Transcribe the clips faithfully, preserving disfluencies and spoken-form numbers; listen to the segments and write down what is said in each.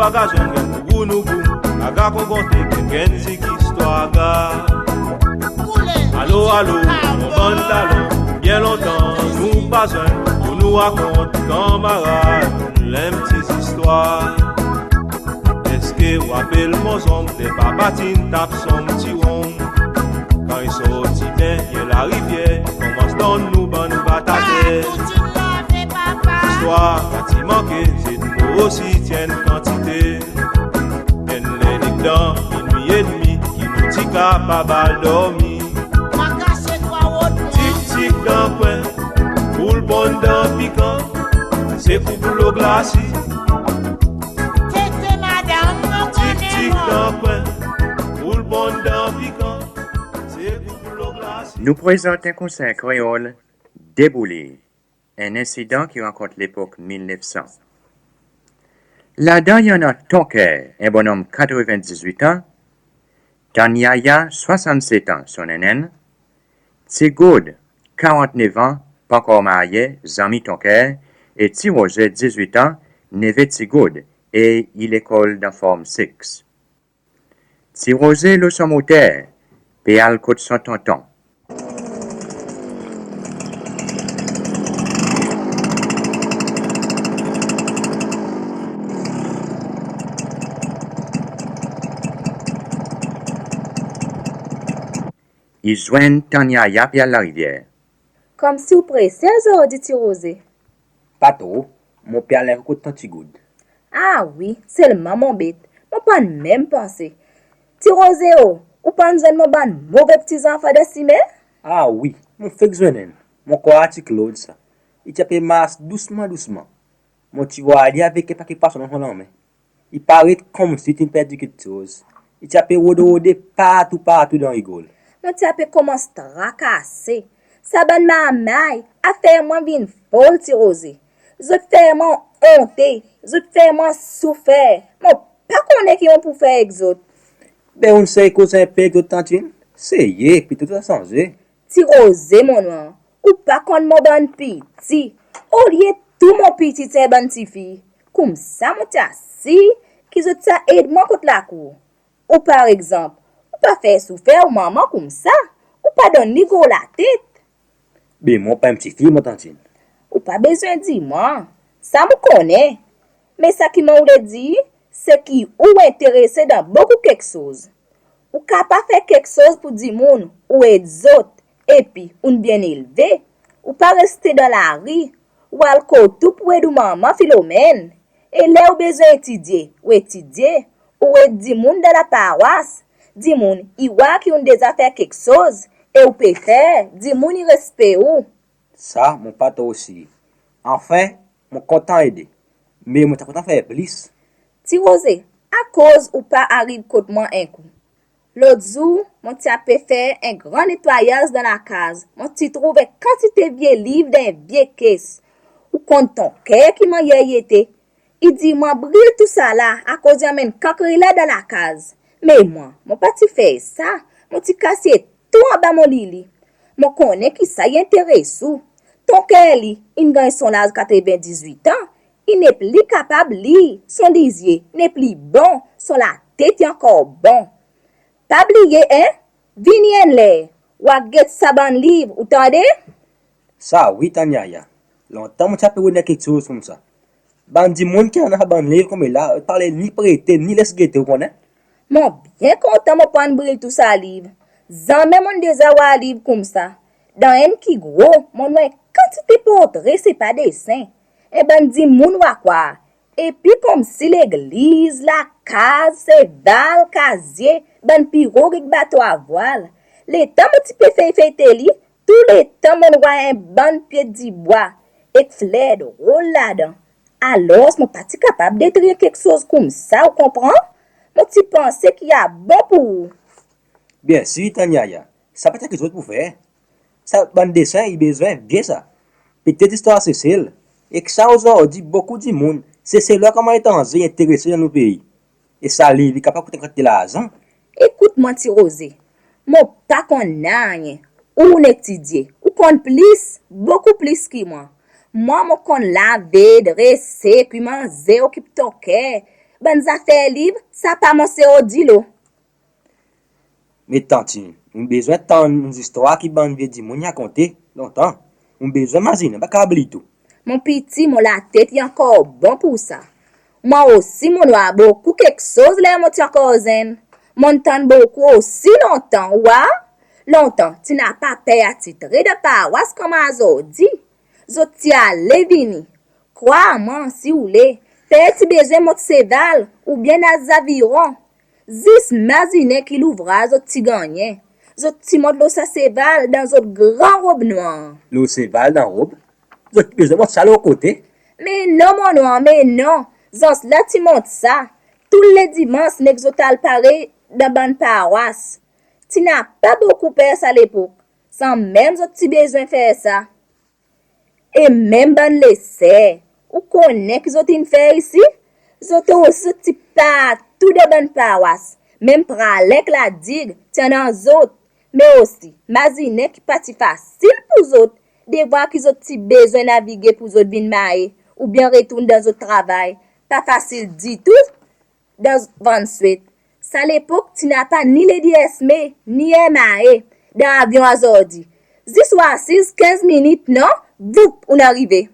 Pa gazon gen nouvo nouvo, aga kongonte gen zik istwar aga. Alo, alo, mon bann dalon, byen lontan nou pa zwenn, pour nou rakont kanmarad, nou lenm ti zistwar. Eski ou rapel mon zonm, ler papa ti'n tap son ti wonm? Kan i sorti dernyen larivyer, konmans donn nou bann batate. Zistwar pa ti manke, zedmo osi ti annan kantite. Enn ler nik dan minwi edmi, ki nou ti kapab al dormi. Tik tik dan kwen, boul ponn dan pikan, se kou dlo glasi. Tik tik dan kwen, boul ponn dan pikan, se kou dlo glasi. Nou prezant en konser kreol, Debouli, en ensidan ki rakont lepok mil nef san. Ladan i annan Tonker, en bonnonm katreven dizwit an, Tanyaya, swasannset an, son nennenn, Ti Goud, karant nef an, pa ankor marye, zanmi Tonker, e Ti Roze, dizwit an, neve Ti Goud, e i lekol dan Form Six. Ti Roze lo son moter, pe al kot son tonton. I zwenn Tanyaya pe al larivyer. Konmsi ou prese ozordi, Ti Roze? Pa tro, mon pe al en kou kot Tan Ti Goud. A wi, selman mon bet, mon pa'n menm panse. Ti Roze o, ou pa'n zwenn mon bann move pti zanfan dan simen? A wi, mon fek zwenn enn. Mon krwar ti Claude sa. I ti ape mars dousman dousman. Mon ti war li avek en pake pwason dan son lanmen. I paret konmsi ti'n perdi keksoz. I ti ape rode rode partou partou dan rigol. Mon ti ape konmans trakase. Sa bann marmay a fer mwan vin fol, Ti Roze. Zot fer mwan onte, zot fer mwan soufer. Mon pa konnen ki mon pou fer ek zot. Be ou'n sey koz en pe ek zot, tantin. Seye, petet sa sanze. Ti Roze, mon anfan, ou pa konn mon bann piti. Olye tou mon piti ti en bann tifi, koumsa mon ti asir ki zot ti a ed mwan kot lakour. Ou par egzanp, ou pa fer soufer ou manman koumsa, ou pa donn li gro latet. Be mon pa en pti fi, mon tantin. Ou pa bezwen dir mwan, sa mon konnen. Me sa ki mon oule dir, se ki ou enterese dan bokou keksoz. Ou kapab fer keksoz pour dimoun, ou ed zot, epi ou'n byen elve. Ou pa reste dan lari, ou al kot ou pour ed ou manman Filomèn. E ler ou bezwen etidye, ou etidye, ou ed dimoun dan laparwas, dimoun i war ki ou'n deza fer keksoz, e ou pe fer, dimoun i respe ou. Sa mon pa tro sir. Anfen, mon kontan ede, me mon ti a kontan fer plis. Ti Roze, akoz ou pa ariv kot mwan en kou? Lot zour, mon ti ape fer en gran netwayaz dan lakaz, mon ti trouv en kantite vye liv dan en vye kes. Ou konn Tonker ki mannyer i ete, i dir mwan bril tousala akoz i anmenn kankrila dan lakaz. Me mwan, mon pa ti fer sa, mon ti kasye tou anba mon lili. Mon konnen ki sa i enteres ou. Tonker li, in ganny son laz katreven dizwit an, i nepli kapab lir, son lizye nepli bon, son latet i ankor bon. Pa bliye, en? Vini en ler, ou a get sa bann liv, ou tande? Sa wi, Tanyaya. Lontan mon ti ape rod en keksoz koumsa. Bann dimoun ki annan sa bann liv konmela, zot pa le ni prete, ni les gete, ou konnen. Mon byen kontan mon pa'n bril tou sa liv. Zanmen mon'n deza war liv koumsa. Dan enn ki gro, mon'n war en kantite portre, se pa desen. En bann dimoun, ou a krwar, epi konmsi legliz, lakaz, seval, kazye, bann pirog ek bato a vwal. Letan mon ti pe feyfeyte li, touletan mon'n war en bann pye dibwa ek fler drol ladan. Alor, mon pa ti kapab detrir keksoz koumsa, ou konpran? Mon ti panse ki a bon pour ou. Byensir, Tanyaya, sa pa ti keksoz pour fer. Sa bann desen i bezwen vye sa. Petet zistwar Sesel. Ek sa ozordi bokou dimoun, Seselwa konman etranze, i enterese dan nou pei. E sa liv i kapab kout en kantite larzan. Ekout mwan, Ti Roze. Mon pa konn nanryen. Ou'n etidye, ou konn plis, bokou plis ki mwan. Mwan, mon konn lave, drese, kwi manze, okip Tonker, Bann zafer liv, sa pa mon se odilo. Me tantin, mon bezwen tann zistwar ki bann vye dimoun i rakonte lontan. Mon bezwen mazinen, pa kapab li tou. Mon piti, mon latet i ankor bon pour sa. Mwan osi mon'n war bokou keksoz ler mon ti ankor zenn. Mon'n tann bokou osi lontan, war. Lontan, ti napa per atitre dan parwas konman azordi. Zot ti ale vini. Krwar mwan si ou le, per ti bezwen mont seval oubyen naz zaviron. Zis mazinen ki louvraz zot ti gannyen. Zot ti mont lo sa seval dan zot gran rob nwanr. Lo seval dan rob? Zot ti bezwen mont sa lo kote? Me non, mon nwanr, me non. Zans la ti mont sa. Tou le dimans, nek zot al pare dan bann parwas. Ti napa bokou per sa lepok. Sanmenm zot ti bezwen fer sa. E menm bann leser, ou konnen ki zot in fer isi? Zot osi zot ti partou dan bann parwas, menm Pralenk, La Digue, ti annan zot. Me osi, mazinen ki pa ti fasil pour zot, devwar ki zot ti bezwen navige pour zot vin Mahé, oubyen retourn dan zot travay, pa fasil ditou. Dan vann swet. Sa lepok ti napa ni Lady Esme, ni Air Mahé, dan avyon azordi. Zis ou asiz kenz minit non, voup, ou'n arive.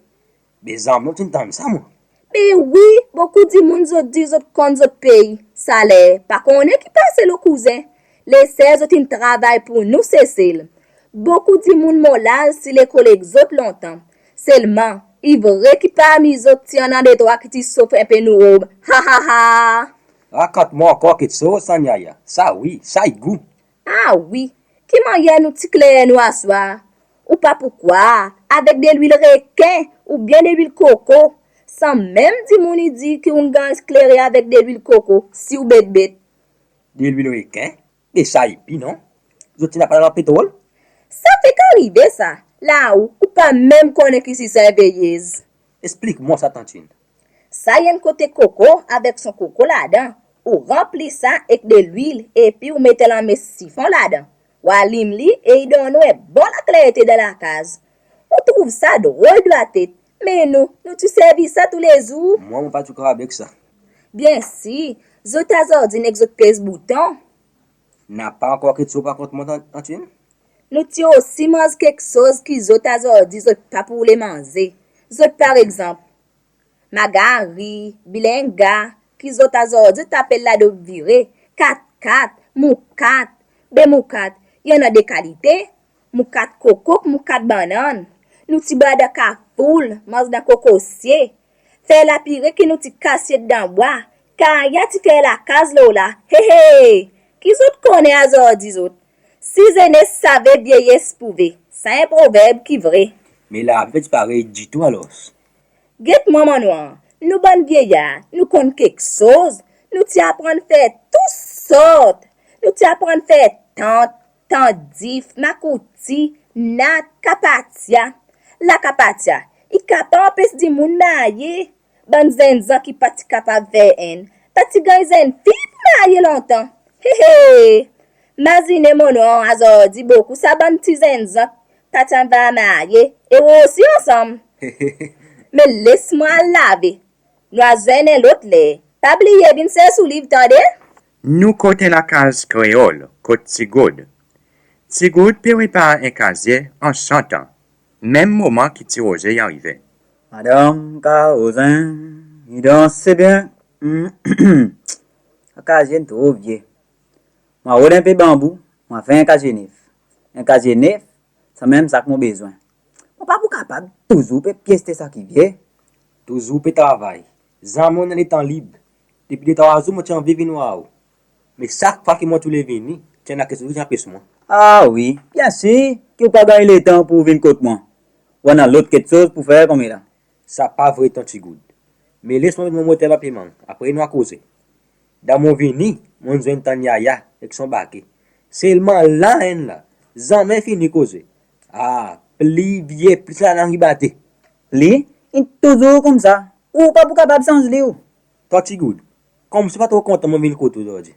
Be zanmen ou ti'n tann sa mwan? Be wi, bokou dimoun zot dir zot konn zot pei, sa ler pa konnen ki pase lo kouzen. Leser zot in travay pour nou Sesel. Bokou dimoun mon laz ti lekol ek zot lontan. Selman, i vre ki parmi zot ti annan detrwa ki ti sof en pe nou rob. Ha, ha, ha! Rakont mwan ankor keksoz, Tanyaya. Sa wi, sa i gou. A wi, ki mannyer nou ti kler nou aswar? Ou pa pou krwar, avek delwil reken oubyen delwil koko. Sanmenm dimoun i dir ki ou'n ganny klere avek delwil koko, si ou bet bet. Delwil reken? E sa epi non? Zot ti napa lalanp petrol? Sa fek arive sa. La ou, ou pa menm konnen ki si sa en veyez. Eksplik mwan sa, tantin. Sa i enn kote koko avek son koko ladan. Ou ranpli sa ek delwil epi ou met en lanmes sifon ladan. Ou alim li e i donn ou en bon laklerte dan lakaz. Ou trouv sa drol dwatet. Me nou, nou ti servi sa toulezour. Mwan, mon pa ti krwar avek sa. Byensir, zot azordi nek zot pez bouton. Napa ankor keksoz ou pou rakont mwan, tantin? Nou ti osi manz keksoz ki zot azordi zot pa pou le manze. Zot par egzanp, magari, bilenga, ki zot azordi zot apel ladob vire, katkat, moukat, be moukat, i annan de kalite, moukat koko, moukat bannann. Nou ti bwar dan kafoul, manz dan kokosye. Fer lapire ki nou ti kasyet dan bwa, kaya ti fer lakaz lo la. He, he! Ki zot konnen azordi zot? Si zenes save, vyeyes prouve. Sa en proverb ki vre. Me lavi pa ti parey ditou alors. Get mwan, mon nwanr, nou bann vyeyar, nou konn keksoz, nou ti aprann fer tou sort. Nou ti aprann fer tant, tandif, makouti, nat, kapatya. La kapatya, i kapab anpes dimoun marye. Bann zennzan ki pa ti kapab fer enn, pa ti ganny zennfi pou marye lontan. He, he! Mazinen, mon nwanr, azordi bokou sa bann pti zennzan pa ti anvi marye, e ou osi ansanm. Me les mwan al lave. Nou a zwenn en lot ler. Pa bliye vin sers ou liv, tande? Nou kot en lakaz kreol, kot Ti Goud. Ti Goud pe repar en kazye an santan, menm moman ki Ti Roze i arive. Madanm Karozen, i danse byen. Hmm. Sa kazye in tro vye. Mon a rod en pe banbou, mon a fer en kazye nef. En kazye nef, sanmenm sa ki mon bezwen. Mon pa pou kapab touzour pe pyeste sa ki vye. Touzour pe travay. Zanmen ou annan letan lib. Depi de trwa zour mon ti anvi vin war ou. Me sak fwa ki mon ti oule vini, ti annan keksoz ki ti anpes mwan. A wi, byensir ki ou pa ganny letan pour vin kot mwan. Ou annan lot keksoz pour fer konmela. Sa pa vre, Ton Ti Goud. Me les mwan met mon moter dan pye mang, apre nou a koze. Dan mon vini, mon'n zwenn Tanyaya ek son bake. Selman la enn la, zanmen fini koze. A, pli vye, plis lalang i bate. Li, i touzour koumsa. Ou pa pou kapab sanz li ou. Ton Ti Goud, konmsi ou pa tro kontan mon vin kot ou ozordi.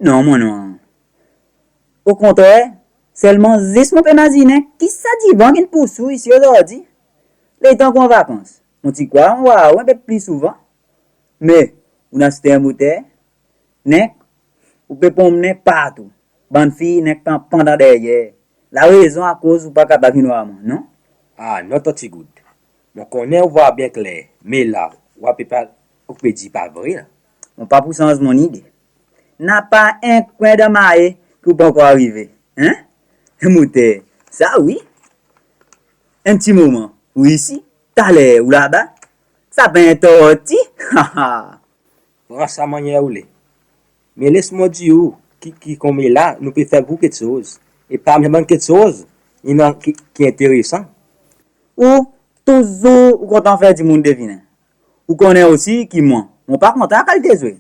Non, mon nwanr. Okontrer, selman zis mon pe mazinen kisa divan ki'n pous ou isi ozordi. Letan ki ou an vakans, mon ti krwar mon war ou en pe pli souvan. Me, Ou'n aste en moter? Nek, ou pe pronmennen partou. Bann fiy nek pe pandan deryer. Larezon akoz ou pa kapab vin war mwan, non? A non, Ton Tigoud. Mon konnen ou war byen kler, me la, ou pe pa, ou pe dir pa vre la. Mon pa pou sanz mon lide. Napa en kwen dan Mahe ki ou pa ankor arive. En? Moter, sa wi. En pti moman ou isi, taler ou laba. Sa pa en torti. Ha, ha. Pran sa mannyer ou le. Me les mwan dir ou ki, ki konmela nou pe fer bokou keksoz. E parmi bann keksoz, i annan ki, ki enteresan. Ou touzour ou kontan fer dimoun devinen. Ou konnen osi ki mwan, mon pa kontan kalite zwe.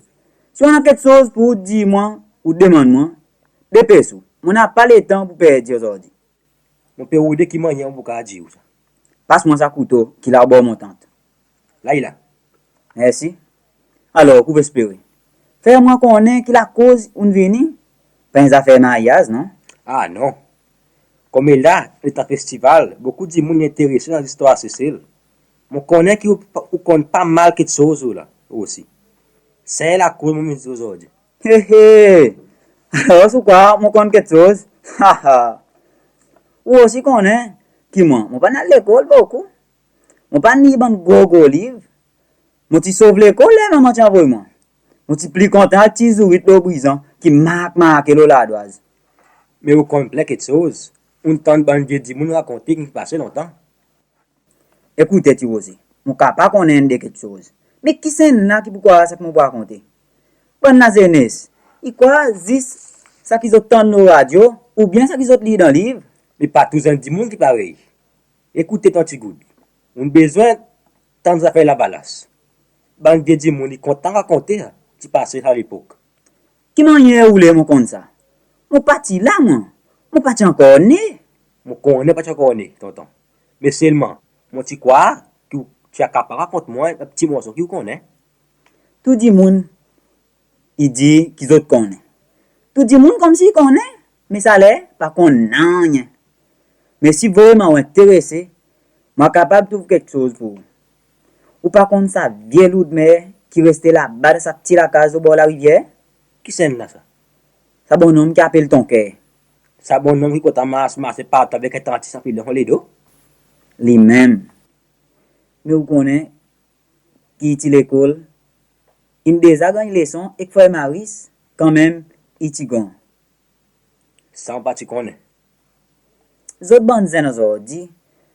Si ou annan keksoz pour ou dir mwan, ou demann mwan, depes ou. Mon napa letan pour perdi ozordi. Mon pe rode ki mannyer mon pou kapab dir ou sa. Pas mwan sa kouto ki la obor mon tant. La i la. Mersi. Alor, ki ou pe espere? Fer mwan konnen ki lakoz ou'n vini. Pa en zafer maryaz, non? A non. Konmela, letan festival, bokou dimoun i enterese dan listwar Sesel. Mon konnen ki ou, ou konn pa mal keksoz ou la osi. Sa i lakoz mon vin ozordi. He, he. Alor, ou krwar mon konn keksoz? Ha, ha. Ou osi konnen ki mwan, mon pa'n al lekol bokou. Mon pa'n lir bann gro, gro liv. Mon ti sov lekol ler manman ti anvoy mwan. Mon ti pli kontan al tir zourit lo brizan ki mark, marke lo lardwaz. Me ou konn plen keksoz. Ou'n tann bann vye dimoun rakonte ki'n pase lontan. Ekoute, Ti Roze, mon kapab konnen enn de keksoz. Me kisennla ki pou krwar sa ki mon pou rakonte? Bann lazenes, i krwar zis sa ki zot tann lo radyo, oubyen sa ki zot lir dan liv. Me pa tou zenn dimoun ki parey. Ekoute, Ton Tigoud, ou'n bezwen tann zafer lavalas. Bann vye dimoun i kontan rakonte sa ki ti pase sa lepok. Ki mannyer ou le mon konn sa? Mon pa ti la, mwan. Mon pa ti ankor ne. Mon konnen ou pa ti ankor ne, tonton. Me selman, mon ti krwar ki ou ti a kapab rakont mwan en pti morso ki ou konnen. Tou dimoun i dir ki zot konnen. Tou dimoun konmsi i konnen, me sa ler pa konn nanryen. Me si vreman ou enterese, mon a kapab trouv keksoz pour ou. Ou pa konn sa vye loudmer ki reste laba dan sa pti lakaz obor larivyer? Kisennla sa? Sa bonnonm ki apel Tonker. Sa bonnonm ki kontan mars, marse partou avek en tanti san pilon lo ledo? Li menm. Me ou konnen ki i ti lekol, in deza ganny leson ek frer Maris, kanmenm i ti gran. Sa mon pa ti konnen. Zot bann zenn ozordi,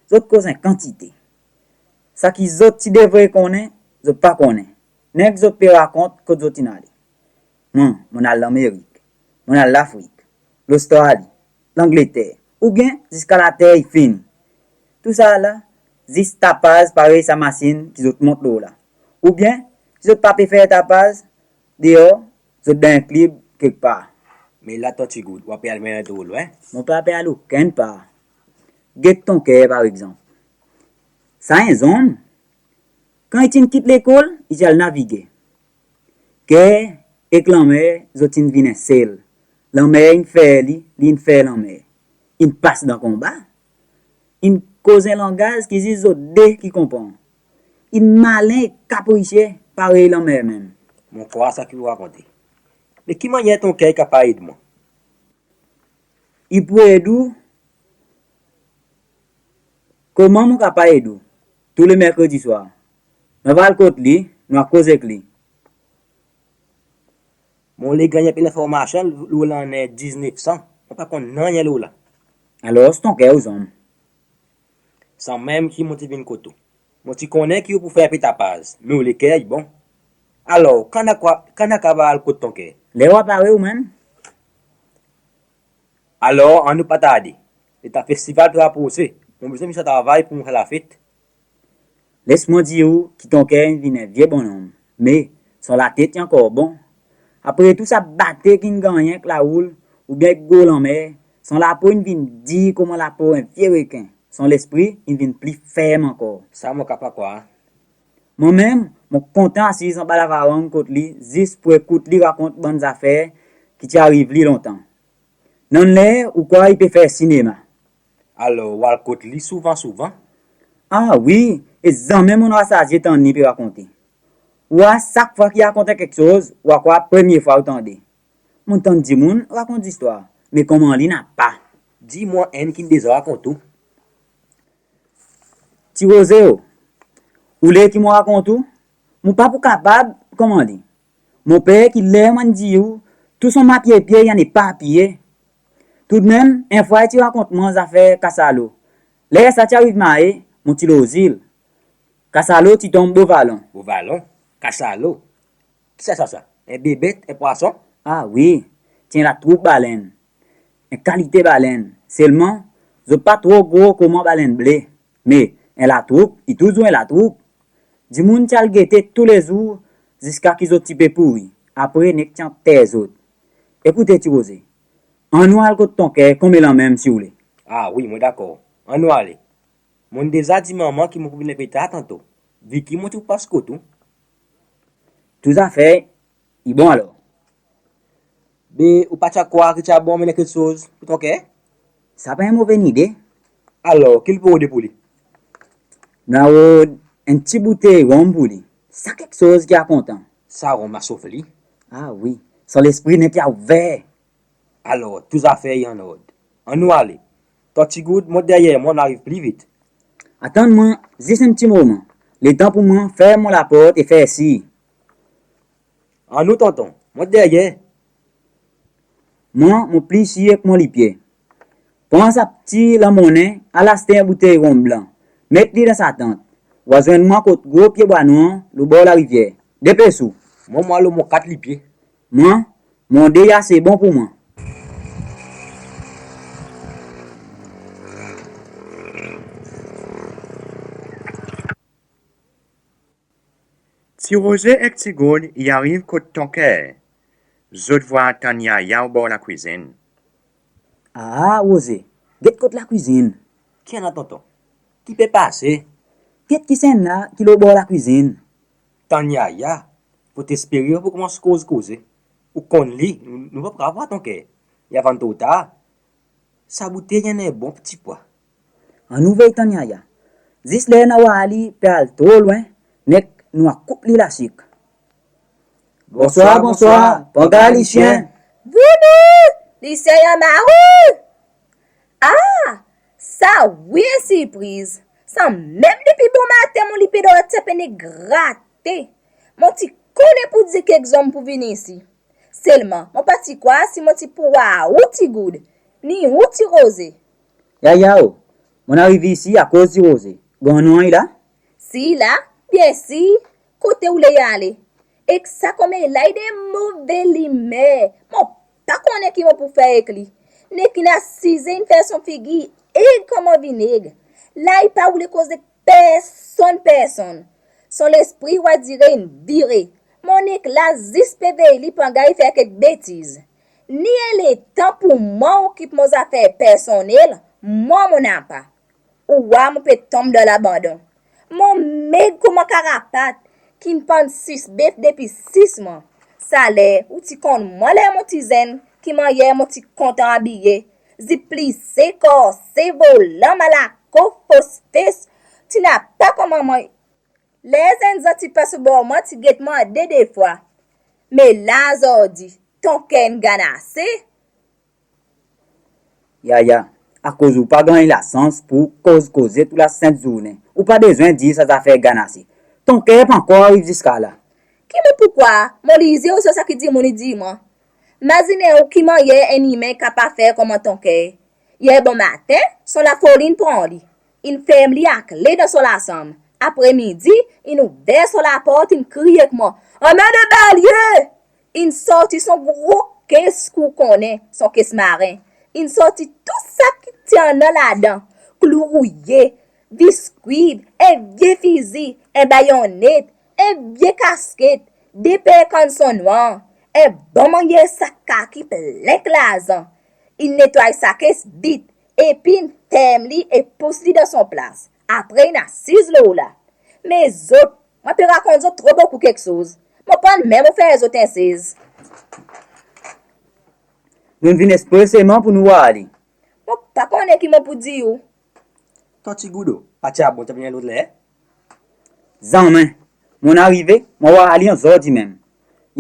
zot koz en kantite. Sa ki zot ti devre konnen, zot pa konnen. Nek zot pe rakont kot zot in ale. Mwan, mon'n al Lanmerik, mon'n al Lafrik, Lostrali, Langleter, oubyen ziska later i fini. Tousala, zis tapaz parey sa masin ki zot mont lo la. Oubyen, si zot pa pe fer tapaz deor, zot dan en klib kekpar. Me la, Ton Tigoud, ou a pe al menm tro lwen. Mon pa pe al okenn par. Get Tonker, par egzanp. Sa en zonm, kan i ti'n kit lekol, i ti al navige. Ker ek lanmer, zot in vin en sel. Lanmer in fer li, li in fer lanmer. In pas dan konba. In koz en langaz ki zis zot de ki konpran. In malen e kaprisye parey lanmer menm. Mon krwar sa ki ou rakonte. Me ki mannyer Tonker i kapab ed mwan? I pou ed ou. Koman mon kapab ed ou? Tou le merkredi swar, nou ava al kot li, nou a koz ek li. Mon le ganny en pe lenformasyon lo lannen diznef san. Mon pa konn nanryen lo la. Alor, Tonker, ou zonm? Sanmenm ki mon ti vin kot ou. Mon ti konnen ki ou pou fer en pe tapaz, me ou leker i bon. Alor, kan nou a kapab al kot Tonker? Ler ou a pare ou menm. Alor, annou pa tarde. Letan festival pe aprose, mon bezwen vin sa travay pour mon fer lafet. Les mwan dir ou ki Tonker in vin en vye bonnonm, me son latet i ankor bon. Apre tou sa bate ki'n gannyen ek laroul oubyen ek gro lanmer, son lapo in vin dir konman lapo en vye reken. Son lespri in vin pli ferm ankor. Sa mon kapab krwar. Mwan menm, mon kontan asiz anba lavarang kot li, zis pour ekout li rakont bann zafer ki ti ariv li lontan. Nannler, ou krwar i pe fer sinema. Alor, ou al kot li souvan, souvan? A wi, e zanmen mon rasazye tann li pe rakonte. Ou war, sak fwa ki i rakont en keksoz, ou a krwar premye fwa ou tande. Mon'n tann dimoun rakont zistwar, me konman li napa. Dir mwan enn ki'n deza rakont ou. Ti Roze o, ou le ki mon rakont ou? Mon pa pou kapab konman li. Mon per ki ler mon'n dir ou, tou son mapye pye i annan epapiye. Toudmenm, en fwa i ti rakont mwan zafer kasalo. Ler sa ti ariv Mahe, mon ti lo zil. Kasalo ti tonm Bovalon. Bovalon? Kasalo? Kisisa sa? En bebet, en pwason? A wi, ti en latroup balenn. En kalite balenn. Selman, zot pa tro gro konman balenn ble. Me en latroup i touzour en latroup. Dimoun ti al gete toulezour ziska ki zot ti pe pouri. Apre nek ti anter zot. Ekoute Ti Roze, annou al kot Tonker konmela menm si ou le. A wi, mon dakor. Annou ale. Mon'n deza dir manman ki mon pou vin en pe tar tanto, vi ki mon ti pou pas kot ou. Tou zafer i bon alor. Be ou pa ti a krwar ki ti a bon anmenn keksoz pou Tonker? Sa pa en move lide. Alor, ki nou pou rode pou li? Nou a rod en pti boutey ronm pou li. Sa keksoz ki a kontan. Sa ronm a sof li. A wi, son lespri nek i a ouver. Alor, tou zafer i annord. Annou ale. Ton Ti Goud, mont deryer mwan, nou ariv pli vit. Atann mwan zis en pti moman, letan pou mwan ferm mon laport e fer sir. Annou tonton, mont deryer. Mwan, mon pli sir ek mon lipye. Pran sa pti lanmonnen, al aste en boutey ronm blan. Met li dan sa tant. Ou a zwenn mwan kot gro pye bwa nwanr lo bor larivyer. Depes ou. Mwan, mon al lo mon kat lipye. Mwan, mon de i ase bon pou mwan. Ti Roze ek Ti Goud i ariv kot Tonker. Zot vwar Tann Yaya o bor lakwizin. A, Roze, get kot lakwizin. Ki annan tonton? Ki pe pase? Get kisennla ki lo bor lakwizin. Tann Yaya, fotespere ou pou konmans koz koze. Ou konn li, nou, nou pa pou vwar Tonker. I a vann tro tar. Sa boutey i annan en bon pti pwa. Annou vey Tann Yaya. Zis ler nou a war li pe al tro lwen, nek nou a koup li lasik. Bonswar, bonswar, pran gard lisyen. Vini, lisyen i anmare. A, sa wi en sirpriz. Sanmenm depi bomaten mon lipye drwat ti pe grate. Mon ti konnen pou dir kek zonm pou vini isi. Selman, mon pa ti krwar si mon ti pou war ou Ti Goud, ni ou Ti Roze. Yaya o, mon'n ariv isi akoz Ti Roze. Granmwannen i la? Si i la, byensir, kote ou le i ale? Ek sa konmela i dan move limer, mon pa konnen ki mon pou fer ek li. Nek in asize in fer son figir eg konman vineg. La i pa oule koz ek personn, personn. Son lespri ou a dire in vire. Mon nek la zis pe vey li pangar i fer kek betiz. Ni en letan pou mwan okip mon zafer personnel, mwan mon napa. Ou war mon pe tonm dan labandon. Mon meg konman karapat ki'n pann sis bef depi sis mwan. Sa ler ou ti konn mwan ler mon ti zenn, ki mannyer mon ti kontan abiye, zip plise, korse, volan, malako, fos fes, ti napa konman mwan. Ler zennzan ti pas obor mwan ti get mande de fwa. Me la azordi, Tonker in ganase. Yaya, akoz ou pa ganny lasans pou koz koze tou lasent zournen, ou pa bezwen dir sa zafer ganase. Tonker pa ankor ariv ziska la. Ki mon pou krwar, mon lizye ouswa sa ki dimoun i dir mwan? Mazinen ou ki mannyer en imen kapab fer konman Tonker. Yer bomaten, son lafoli in pran li. In ferm li akle dan son lasanm. Apre midi, in ouver son laport, in kriy ek mwan, "Anmenn en balye!" In sorti son gro kes ki ou konnen, son kes maren. In sorti tou sa ki ti annan ladan, klou rouye, biskwi, en vye fizi, en bayonnet, en vye kasket, de per kanson nwanr, en bon mannyer sak kaki plen ek larzan. In netway sa kes vit, epi in ferm li e pous li dan son plas. Apre in asiz lo la. Me zot, mon pe rakont zot tro bokou keksoz. Mon pa'n menm ofer zot en sez. Nou'n vin ekspreseman pou nou war li. Mon pa konnen ki mon pou dir ou. Ton Ti Goud o, pa ti a bon ti a vin en lot ler? Zanmen. Mon'n arive, mon war li an zordi menm.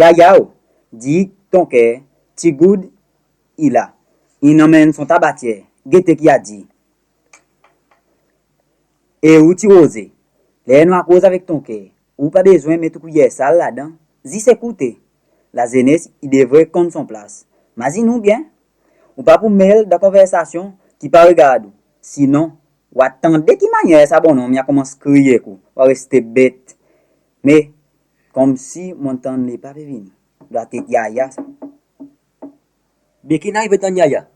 Yaya o, dir Tonker, Ti Goud i la, in anmenn son tabatyer, gete ki i a dir. E ou Ti Roze, ler nou a koz avek Tonker, ou pa bezwen met ou kouyer sal ladan, zis ekoute. Lazenes i devret konn son plas. Mazin ou byen, ou pa pou mel dan konversasyon ki pa regard ou. Sinon, ou a tande ki mannyer sa bonnonm i a konmans kriy ek ou, ou a reste bet. Me, konmsi mon'n tann li pa pe vini. Dwatet Yaya sa. Be ki in arive tann Yaya?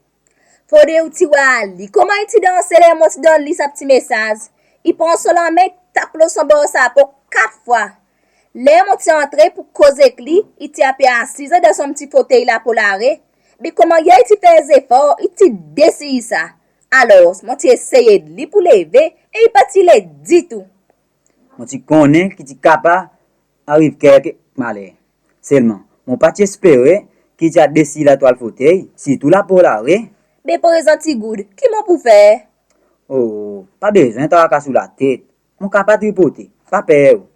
Fodre ou ti war li koman i ti danse ler mon ti donn li sa pti mesaz. I pran son lanmen, i tap lo son bor sapo kat fwa. Ler mon ti antre pour koz ek li, i ti a pe asiz dan son pti fotey la pou lare. Be konman yer i ti fer zefor, i ti desir sa. Alors, mon ti esey ed li pour leve, e i pa ti le ditou. Mon ti konnen ki ti kapab ariv keksoz maler. Selman, mon pa ti espere ki ti a desir latwal fotey, sirtou lapo lare. Be prezan Ti Goud, ki mon pou fer? O, pa bezwen trakas ou latet. Mon kapab tripote, pa per ou.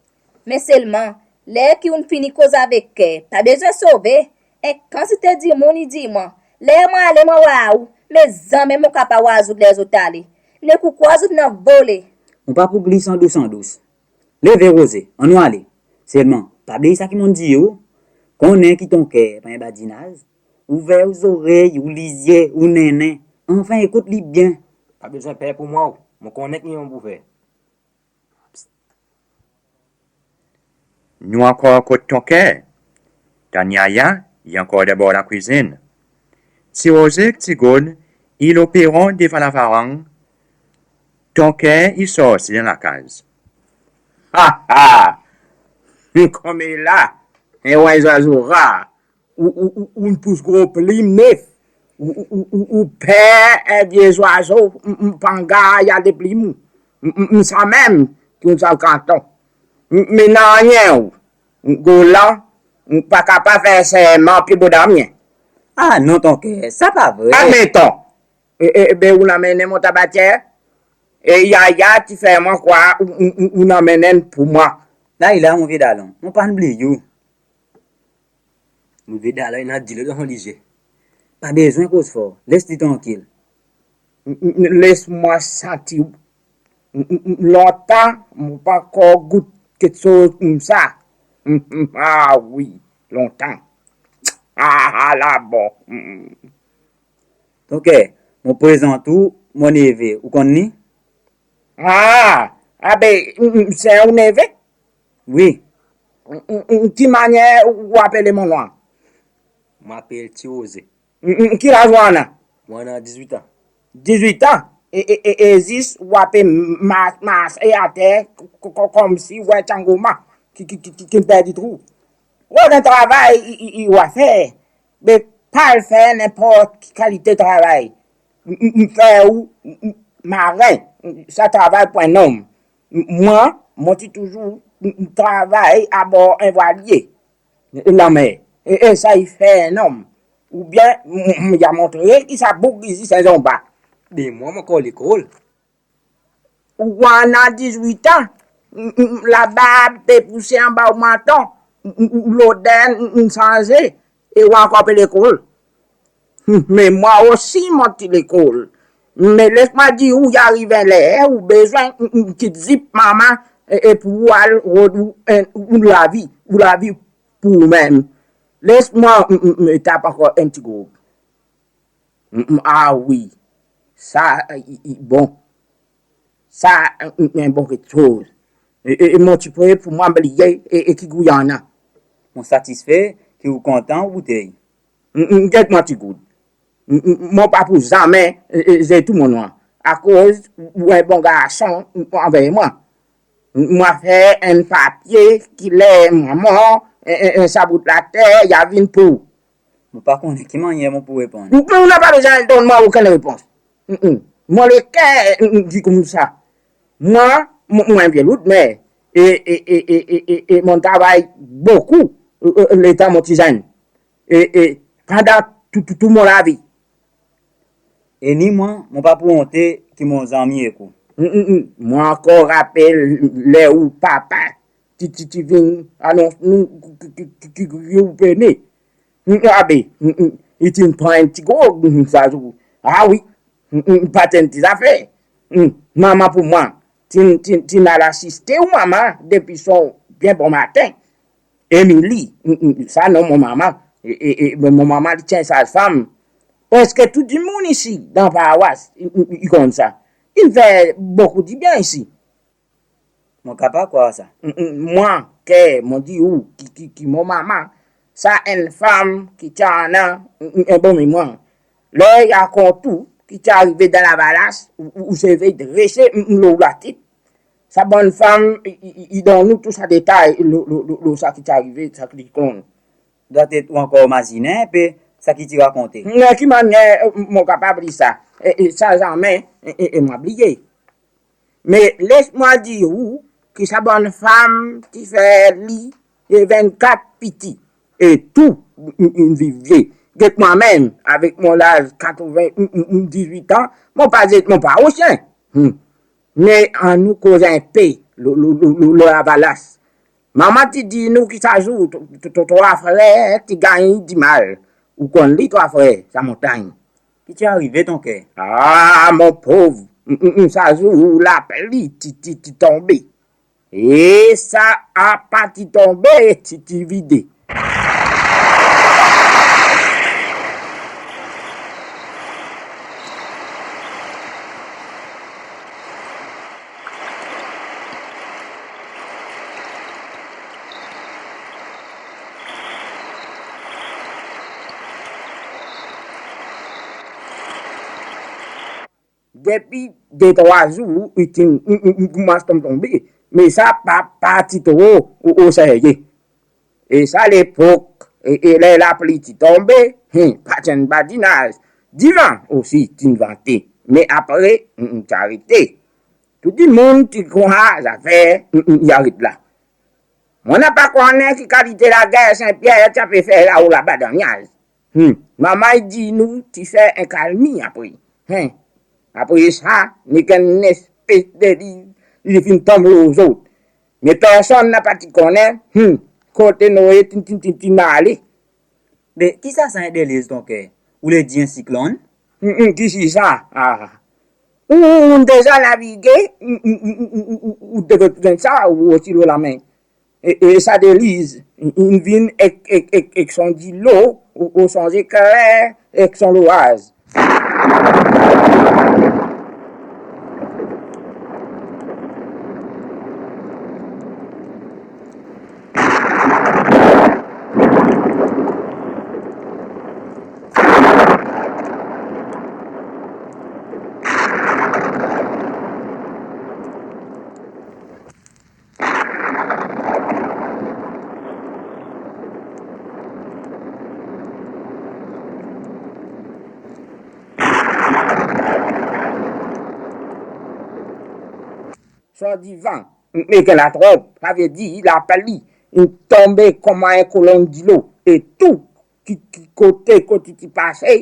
Me selman, ler ki ou'n fini koz avek Ker, pa bezwen sove. En kantite dimoun i dir mwan, ler mon ale mon war ou, me zanmen mon kapab war zot ler zot ale. Nek ou krwar zot in anvole. Mon pa pou glis an dous an dous. Leve Roze, annou ale. Selman, pa bliy sa ki mon'n dir ou. Konnen ki Tonker pa en badinaz. Ouver ou zorey, ou lizye, ou nennen. Anfen, ekout li byen. Pa bezwen per pour mwan, mon konnen ki mon pou fer. Nou ankor kot Tonker. Tann Yaya i ankor debor lakwizin. Ti Roze ek Ti Goud i lo peron devan lavarang. Tonker i sorti dan lakaz. Ha, ha! Konmela, en wan zwazo rar. Ou, ou, ou, ou'n pous gro plim nef. Ou, ou, ou, ou, ou per en vye zwazo, m, m, panga, i a de plim ou. M, m, m, sa menm ki ou'n sal kanton. M, m, me nanryen ou, m, golan, m, pa kapab fer serman pli bodan myen. A non Tonker, sa pa vre. Admeton, e, e, e be ou'n anmennen mon tabatyer, e Yaya ti fer mwan krwar ou, ou, ou, ou'n anmennen pour mwan. La i la mon vye dalon, mon pa'n bliy ou. Mon vye dalon in andir lo dan son lizye. Pa bezwen koz for, les li trankil. M, m, m, les mwan santi ou. M, m, m, lontan mon pa ankor gout keksoz koumsa. M, m, a wi, lontan. A, a, la bon. M, m. Tonker, mon prezant ou mon neve, ou konn li? A, a be, m, m, se ou neve? Wi. M, m, m, ki mannyer ou apele mon non? Mon apel Ti Roze. M, m, ki laz ou annan? Mon annan dizwit an. Dizwit an? E, e, e, e zis ou ape ma-, marse ater ko-, ko-, konmsi ou en tyangoma ki, ki, ki, ki, ki'n perdi trou. Ou annan travay i, i, i ou a fer. Be pa al fer nenport ki kalite travay. M, m, m, fer ou, m, m, maren, sa travay pour en nonm. M, mwan, mon ti touzour, m, m, travay abor en vwalye lanmer. E, e sa i fer en nonm. Oubyen, m, m, m, i a montre ki sa boug i zis en zonba. Be mwan, mon ankor lekol. Ou annan dizwit an, m, m, m, labarb pe pouse anba ou manton, m, m, m, loder, m, m, sanze, e ou ankor pe lekol. M, me mwan osi mon ti lekol. Me les mwan dir ou, i ariv en ler ou bezwen, m, m, kit zip manman, e, e pour ou al rod ou, en, ou lavi, ou lavi pour ou menm. Les mwan, m, m, m, tap ankor en pti grog. M, m, a wi, sa i, i bon. Sa, m, m, en bon keksoz. E, e, e mon ti pre pour mwan bliye, e, e ki gou i annan. Mon satisfe ki ou kontan ou boutey. M, m, get mwan Ti Goud. M, m, mon pa pou zanmen, e, e, zet ou mon non. Akoz ou en bon garson, m, anver mwan. M, mwan fer en papye ki ler mon mor, e, e, e, sa bout later i a vin pour ou. Mon pa konnen ki mannyer mon pou reponn. Non, ou napa bezwen donn mwan okenn repons. Mm, mm. Mon leker, mm, mm, dir koumsa. Mwan, mwan, mwan vye loudmer. E, e, e, mon travay bokou, e, e, letan mon ti zenn. E, e, pandan tou, tou, tou mon lavi. E ni mwan, mon pa pou onte ki mon zanmi ek ou. Mm, mm, mm. Mon ankor rapel ler ou papa ti, ti, ti vin anons nou ki, ki, ki, ki, ki ou pe ne. Mm, abe, mm, mm, i ti'n pran en pti grog, mm, sa zour. A wi, mm, mm, pa ti'n ti zafer. Mm, manman pour mwan, ti'n, ti'n, ti'n al asiste ou manman depi son byen bonmaten. Emily, mm, mm, sa non mon manman. E, e, e, mon manman li ti en sazfanm. Preski tou dimoun isi dan parwas, i, i, i konn sa. I'n fer bokou dibyen isi. Mon kapab krwar sa. Mm, mm, mwan, ker, mon dir ou, ki, ki, ki mon manman, sa enn fanm ki ti annan, mm, mm, en bon memwar. Ler i rakont ou ki ti arive dan lavalas, ou, ou, ou seve drese, mm, mm, lo ou latet. Sa bann fanm, i, i, i, i donn ou tou sa detay lo, lo, lo, lo sa ki ti arive, sa ki li konn. Dwatet ou ankor mazinen en pe sa ki ti rakonte. Non, ki mannyer, e, mon kapab bliy sa? E, e, sa zanmen, e, e, e, mon bliye. Me les mwan dir ou ki sa bann fanm ti fer li, e, vennkat piti. E tou, in, in, in viv vye. Get mwan menm, avek mon laz katreven, in, in, in, dizwit an, mon pa zet, mon pa osyen. Hmm. Me annou koz en pe lo, lo, lo, lo, lo lavalas. Manman ti dir nou ki sa zour, to, to, to, trwa frer ti ganny dimal. Ou konn li, trwa frer, sa montanny. Ki ti arive, Tonker? A, mon pov, m, m, m, sa zour lapli ti, ti, ti tonbe. E sa apa ti tonbe, ti, ti vide. Depi de trwa zour, i ti'n, i, i, i konmans tonm tonbe, me sa pa, pa ti tro o, o serye. E sa lepok, e, e ler lapli ti tonbe, hen, pa ti'n badinaz. Divan osi ti'n vante, me apre, mm, mm, ti arete. Tou dimoun ti krwar zafer, mm, mm, i aret la. Mon napa konnen ki kalite lager Sen Pyer ti a pe fer la-o laba dan nyaz. Hmm. Manman i dir nou ti fer en kalmi apre. Hen. Apre sa, nek en nespes de li, li fin tonm lo zot. Me personn napa ti konnen, hmm, kote Noe ti'n, ti'n, ti'n, ti'n ale. Be, kisisa en deliz, Tonker? Ou le dir en siklonn? Mm, mm, kisisa? A. Ou, ou, ou'n deza navige, mm, mm, ou, ou, ou, ou, ou devret pran sa, ou osi lo lanmen. E, e sa deliz, in, in vin ek, ek, ek, ek son dilo, ou, ou son zekler, ek son loraz. Son divan, me ki latrop, savedir lapli in tonbe konman en kolonn dilo, e tou ki, ki kote kot i ti pase,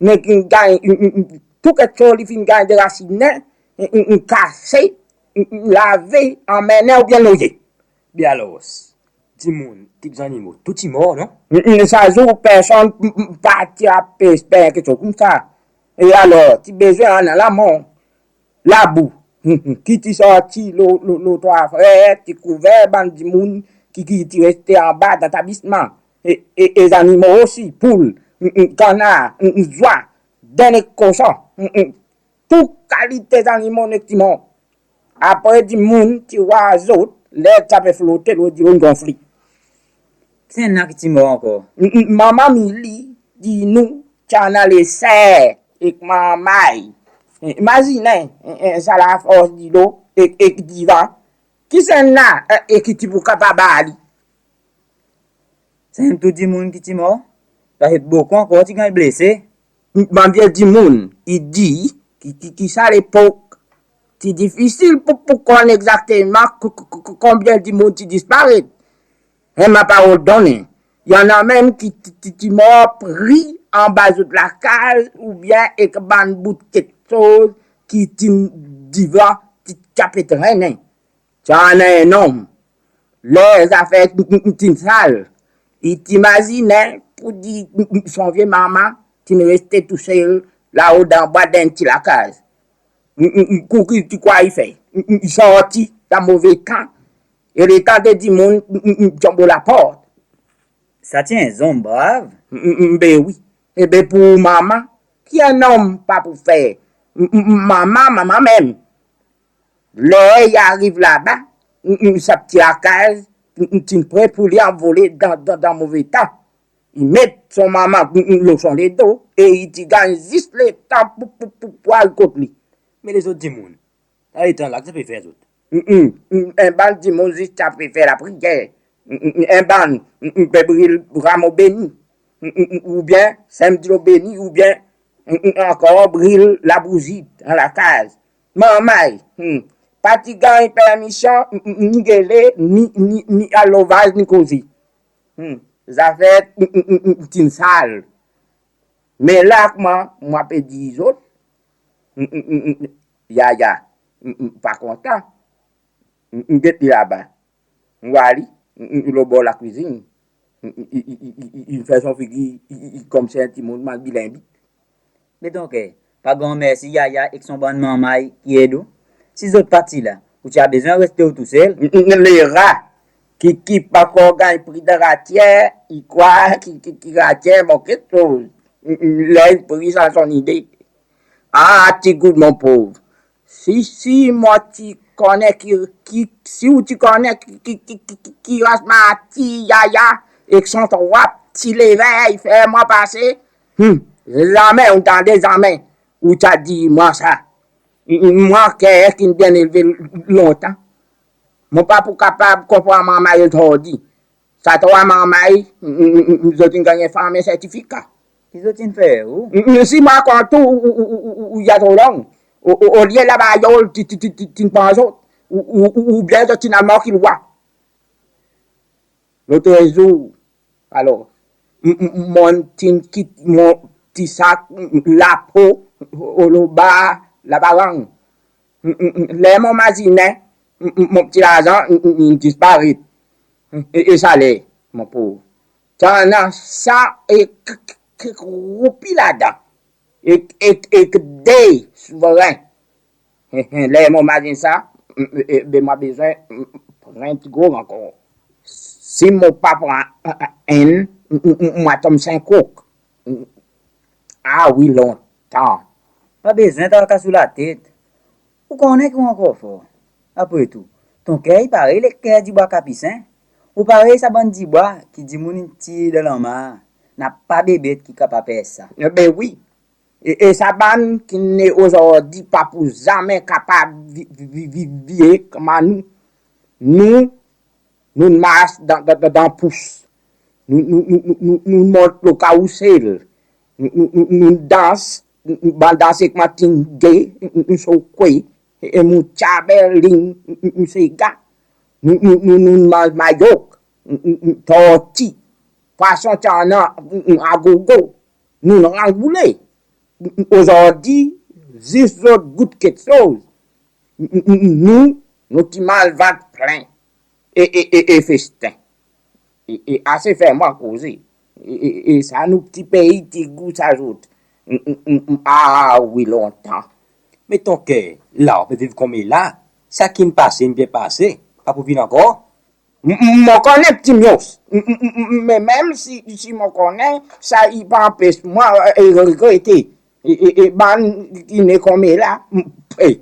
nek in ganny, in, in, in, tou keksoz li fin ganny derasinen, in, in, in kase, in, in lave, anmennen oubyen noye. Be alors, dimoun, kit zannimo, tou ti mor, non? Mm, mm, sa zour personn, mm, mm, pa ti a pe esper keksoz koumsa. E alor, ti bezwen annan lanmor, labou, mm, mm, ki ti sorti lo, lo, lo trwa frer, ti kouver bann dimoun ki, ki ti reste anba dan tablisman. E, e, e zannimo osi, poul, mm, mm, kannar, mm, mm, zwa, dern ek koson, mm, mm, tou kalite zannimo nek ti mor. Apre dimoun ti war zot ler ti a pe flote lo dilo, in gonfle. Kisisa ki ti mor ankor? M, m, manman Mili dir nou ti annan leser ek manmay. Imazinen, e, e, sa lafors dilo ek, ek divan. Kisisa, e, e ki ti pou kapab ale? Sanmenm tou dimoun ki ti mor, parski bokou ankor ti ganny blese. Bann vye dimoun i dir ki, ki, ki sa lepok ti difisil pou, pou konn egzakteman k-, k-, k-, konbyen dimoun ti disparet. E mon parol donnen, i annan menm ki ti, ti, ti mor pri anba zot lakaz oubyen ek bann bout keksoz ki ti divan ti, ti a pe trennen. Ti annan en nonm, Ler zafer ti'n sal, i ti mazinen pour dir son vye manman ti'n reste tousel lao dan bwa dan en pti lakaz. Kou ki ti krwar i fer? I sorti dan move tan, e letan de dimoun tonbe laport. Sa ti en zonm brav. Be wi. Ebe pour manman, ki en nonm pa pou fer? Manman, manman menm. Ler i ariv laba, sa pti lakaz ti'n pre pour li anvole dan, dan, dan move tan. I met son manman lo son ledo e i ti ganny zis letan pour, pour, pour, pour al kot li. Me lezot dimoun, sa letan la, ki zot pe fer zot? En bann dimoun zis ti pe fer lapriyer. En bann pe bril ramo beni, oubyen senm dilo beni, oubyen ankor bril labouzi dan lakaz. Manman i pa ti ganny permisyon ni gele, ni, ni, ni al lo vaz, ni koze. Zafer ti'n sal. Me la koman mon pe dir zot, Yaya pa kontan. Get li laba. Mon war li lo bor lakwizin. I, i, i, i, i, i fer son figir, i, i, i konmsi en dimoun mal bilenbit. Me donk, pa granmersi Yaya ek son bann manmay ki ed ou? Si zot pa ti la, ou ti a bezwen reste ou tousel. Lera ki, ki pa ankor ganny pri dan ratyer, i krwar ki, ki, ki ratyer bon keksoz. Ler i pri sa son nide. A, ti goud mon pov. Si, si mon ti konnen ki, ki, si ou ti konnen ki, ki, ki, ki, ki, ki ras martir Yaya ek son trwa pti lever i fer mwan pase, hmm, zanmen ou tande, zanmen ou ti a dir mwan sa. Mwan ker ki'n byen elve lontan, mon pa pou kapab konpran manmay otordi. Sa trwa manmay, zot in ganny en fanmen sertifika. Ki zot in fer ou? Si mon kont ou, ou, ou, ou, ou, ou, ou ya tro long. O, o, olye labayol ti, ti, ti, ti, ti'n pran zot, ou, ou, ou, oubyen zot ti'n al mort lwa. Lot zour, alor, m, m, mon ti'n kit mon pti sak, m, m, lapo, o, o, lo bar labarang. M, m, m, ler mon mazinen, m, m, mon pti larzan, m, m, m, disparet. E, e saler, mon pov, ti annan san e k, k, k, k roupi ladan. E, e, e de souvren. Ler mon mazin sa, m, m, e, be mon bezwen, m, m, pran ti gro ankor. Si mon pa pran enn, m, m, m, mon a tonm senkrok. A wi, lontan. Pa bezwen trakas ou latet. Ou konnen ki ou ankor for. Apre tou, ton ker i parey leker dibwa kapisen. Ou parey sa bann dibwa ki dimoun in tir dan lanmar. Napa bebet ki kapab fer sa. Be wi. E, e sa bann ki ne ozordi pa pou zanmen kapab vi, vi, vi, vi, viv konman nou. Nou, nou'n mars dan, dan, dan, dan pous. Nou, nou, nou, nou, nou, nou mont lo karousel. Nou, nou, nou, nou dans, nou, nou, bann dans ek matinge, nou, nou sokwe, e, e, nou tyabelin, nou, nou, nou sega. Nou, nou, nou, nou manz mayok, nou, nou, nou torti, pwason ti annan, nou, nou agogo, nou'n rangoule. Ozordi, zis zot gout keksoz. Nou, nou ti mal vant plen. E, e, e, e festen. E, e ase fer mwan koze. E, e, e sa nou pti pei ti gou sa zot. A wi, lontan. Me ton ker, la ou pe viv konmela, sa ki'n pase in byen pase, pa pou vin ankor. M, m, mon konnen pti myos. M, m, m, m, me menm si, si mon konnen, sa i pa anpes mwan, e, regrete. E, e, e bann ki ne konmela, m, e.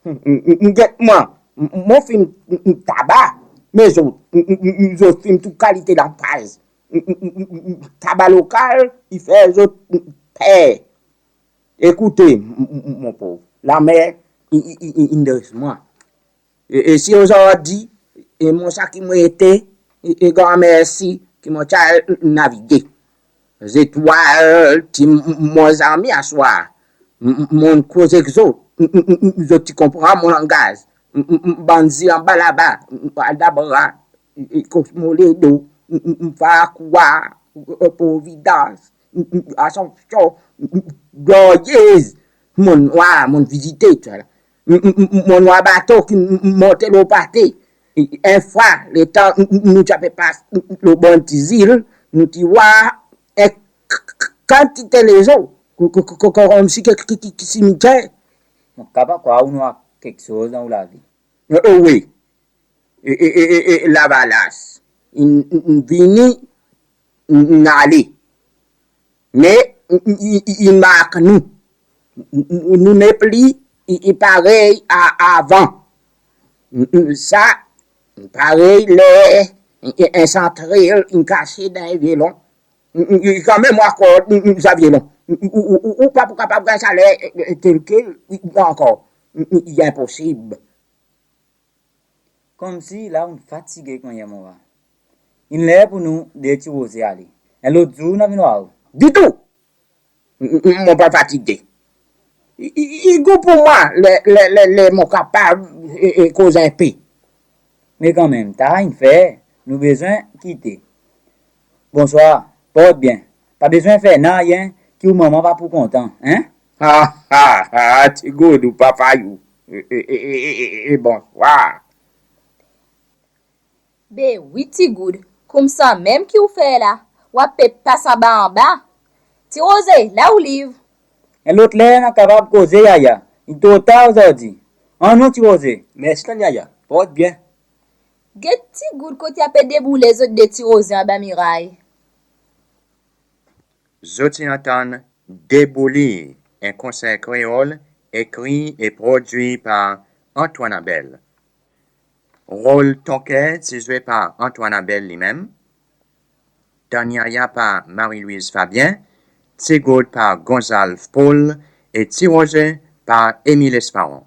M, m, m, m, get mwan. M, m, mon fim, m, m, taba. Me zot, m, m, m, m, zot fim tou kalite lanpwaz. M, m, m, m, m, taba lokal, i fer zot, m, per. Ekoute, m, m, m, mon pov, lanmer i, i, i, i, i dres mwan. E, e si ozordi, e mon sa ki mon ete, e, e granmersi ki mon ti al navige. Zetwal ti m, m, mon zanmi aswar. M, m, mon koz ek zot. M, m, m, m, zot ti konpran mon langaz. M, m, m, bann zil anba laba, m, m, Aldabra, e, e, Kosmoledo, m, m, m, Farkwa, e, e, Providence, m, m, Assomption, m, m, Gloriez, Mont Nwar, mon'n vizite tou sa la. M, m, m, m, Mont Nwar bato ki m, m, monte lo pate. En fwa letan nou ti pe pas lo bann ti zil, nou ti war en kantite lezo konmsi ki simityer. Mon kapab krwar ou war keksoz dan ou lavi. Wi. Lavalas in vini, in ale. Me in mark nou. Nou nepli parey avan. Sa parey ler en santrel in kase dan en vyelon. Kanmenm ou ankor sa vyelon. Ou pa pou kapab ganny saler telkel ankor. I enposib. Konmsi la ou'n fatige konmsi mon war. In ler pour nou de Ti Roze ale. En lot zour nou a vin war ou. Ditou. Mon pa fatige. I gou pour mwan ler mon kapab koz en pe. Me kanmenm, tar in fer, nou bezwen kite. Bonswar, port byen. Pa bezwen fer nanryen ki ou manman pa pou kontan, en? Ha, ha, ha, Ti Goud, ou pa fay ou. E, e, e, e, e, e, bonswar. Be wi Ti Goud, koumsa menm ki ou fer la, ou a pe pas anba anba. Ti Roze, la ou liv. En lot ler nou a kapab koze, Yaya. I tro tar ozordi. Annou, Ti Roze. Mersi, Tann Yaya. Port byen. Get Ti Goud kot i a pe deboule zot de Ti Roze anba miray. Zot in antann Deboulir, en konser kreol, ekri e prodwir par Antoine Abel. Rol Tonker ti zwe par Antoine Abel li menm, Tann Yaya par Marie-Louise Fabien, Ti Goud par Gonzalve Paul e Ti Roze par Émile Esparon.